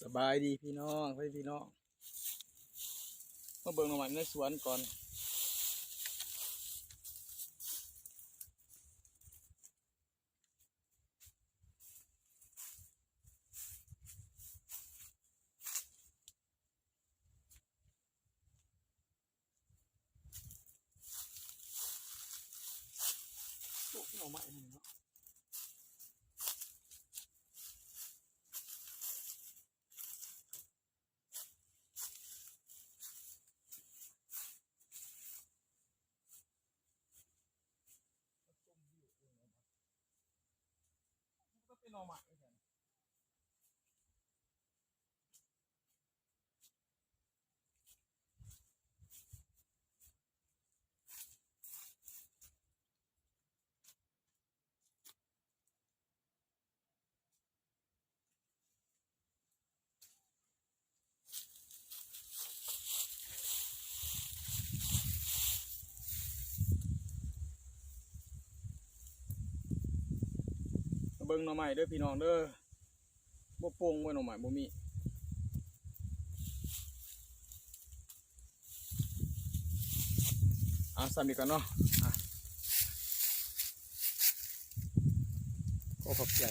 ສະບາຍດີພີ່ນ້ອງ ພີ່ນ້ອງ ມາເບິ່ງໜໍ່ໄມ້ໃນສວນກ່ອນ. ໂອ້ ໜໍ່ໄມ້ນີ້ເນາະ. ມາເບິ່ງໜໍ່ໄມ້ເດີພີ່ນ້ອງເດີ. ບໍ່ປົ່ງເວີ້ຍ ໜໍ່ໄມ້ບໍ່ມີ. ອ່າ ສ່ຳນີ້ກ່ອນເນາະ. ອ່າ ຂໍຂອບໃຈ.